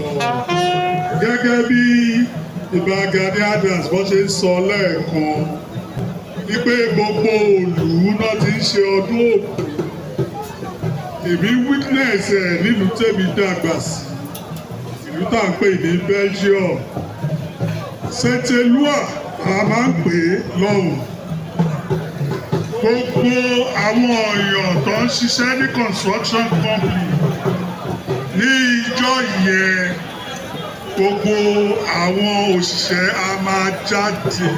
mọ́ ọ. Gẹ́gẹ́ bí Ìbà Gani Adams bó ṣe ń sọ lẹ́ẹ̀kan wípé gbogbo ìlú náà ti ń ṣe ọdún Ògún, èmi witness ẹ̀ nílùú tèmi dàgbà sí, ìlú tá à ń pè ní Belgium. Saint-Eloi a máa ń pè é lọ́hùn. Gbogbo àwọn èèyàn tó ń ṣiṣẹ́ ní construction company ní ìjọ yẹn, gbogbo àwọn òṣìṣẹ́ a máa jáde,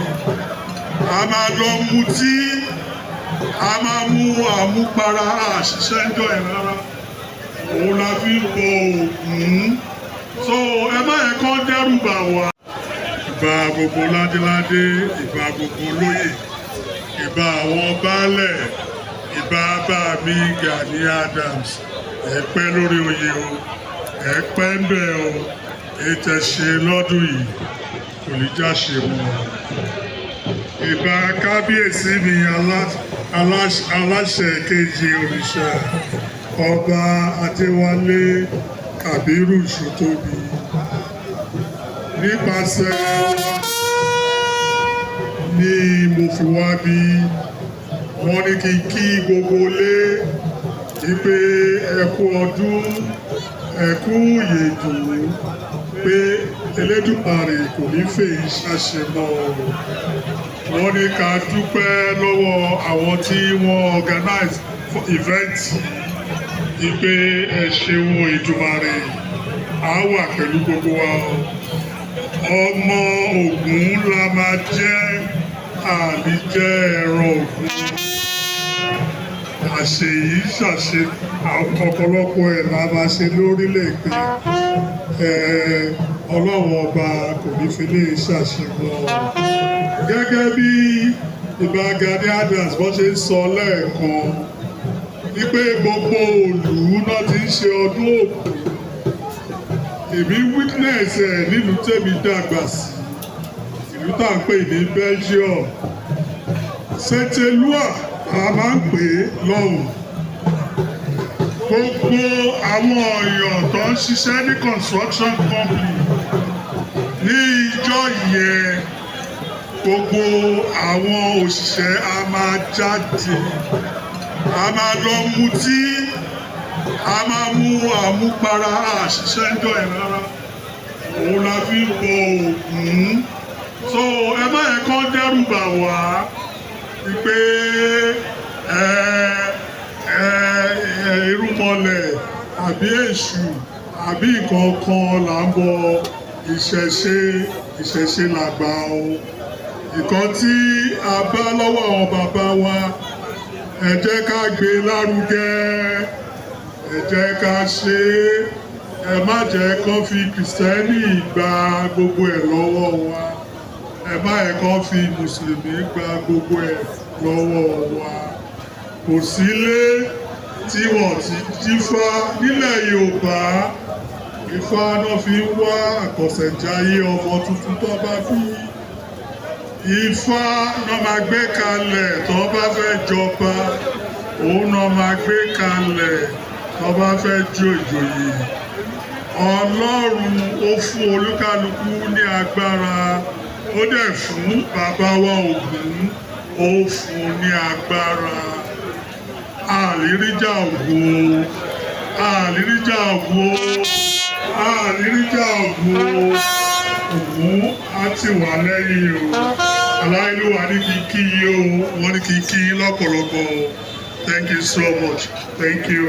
a máa lọ mutí, a máa mú àmupara, àṣìṣe ń jọ yẹn rárá. Òun la fi ń bọ Ògún. So ẹ má yẹ kán dẹ́rù bà wá. Ìbà gbogbo ládéládé, ìbà gbogbo olóyè, ìbà àwọn baálẹ̀, ìbà bá mi Gani Adams. Ẹ pẹ́ lórí oyè o, ẹ pẹ́ ń bẹ̀ o. Ètò ṣe lọ́dún yìí kò ní já ṣe mọ́ ọ. Ìbà kábíyèsí mi, aláṣẹ kejì òrìṣà, Ọba Adéwálé Kàbírù Ṣótóbi. Nípasẹ̀ ní mo fi wá bí wọ́n ní kí n kí gbogbo lé wípé ẹ kú ọdún, ẹ kú ìyèdùn, pé Elédùmarè kò ní fèyí ṣàṣemọ́ o. Wọ́n ní ká dúpẹ́ lọ́wọ́ àwọn tí wọ́n organize for event yìí pé ẹ ṣeun. Èdùmàrè á wà pẹ̀lú gbogbo wa o. Ọmọ Ògún la máa jẹ́, àní jẹ́ ẹran Ògún. Àṣeyìí ṣàṣe ọ̀pọ̀lọpọ̀ ẹ̀ la máa ṣe lórílẹ̀-èdè. Ọlọ́run Ọba kò ní fi lè ṣàṣemọ́. Gẹ́gẹ́ bí Ìbà Gani Adams bó ṣe ń sọ lẹ́ẹ̀kan wípé gbogbo ìlú náà ti ń ṣe ọdún Ògún, èmi witness ẹ̀ nílùú tèmi dàgbà sí, ìlú tá à ń pè ní Belgium. Saint-Eloi a máa ń pè é lọ́hùn. Gbogbo àwọn èèyàn tó ń ṣiṣẹ́ ní construction company ní ìjọ yẹn, gbogbo àwọn òṣìṣẹ́ a máa jáde, a máa lọ mutí, a máa mú àmupara, àṣìṣe ń jọ yẹn rárá. Òun la fi ń bọ Ògún. So ẹ má yẹ kán dẹ́rù bà wá pé ẹ ẹ ẹ irúnmọlẹ̀ àbí èṣù àbí nǹkan kan là ń bọ. Ìṣẹ̀ṣe, ìṣẹ̀ṣe làgbà o. Nǹkan tí a bá lọ́wọ́ àwọn bàbá wa, ẹ jẹ́ ká gbé lárugẹ, ẹ jẹ́ ká ṣe é. Ẹ má jẹ́ kán fi Kìrìsìtẹ́nì gba gbogbo ẹ̀ lọ́wọ́ wa, ẹ má yẹ kán fi Mùsùlùmí gba gbogbo ẹ̀ lọ́wọ́ wa. Kò sílé tí wọ́n ti dífá nílẹ̀ Yorùbá. Ifá náà fi ń wá àkọsẹ̀jayé ọmọ tuntun tó bá bí. Ifá náà máa gbé kalẹ̀ tó bá fẹ́ jọba, òun náà máa gbé kalẹ̀ tó bá fẹ́ jó ìjòyè. Ọlọ́run ó fún olúkálukú ní agbára, ó dẹ̀ fún bàbá wa Ògún, ó fún ní agbára. Àríríjà Ògún o, àríríjà Ògún o, àríríjà Ògún o. Ògún á tì wá lẹ́yìn o. Aláìlúwa ní kí n kí yín o, wọ́n ní kí n kí yín lọ́pọ̀lọpọ̀ o. Thank you so much, thank you.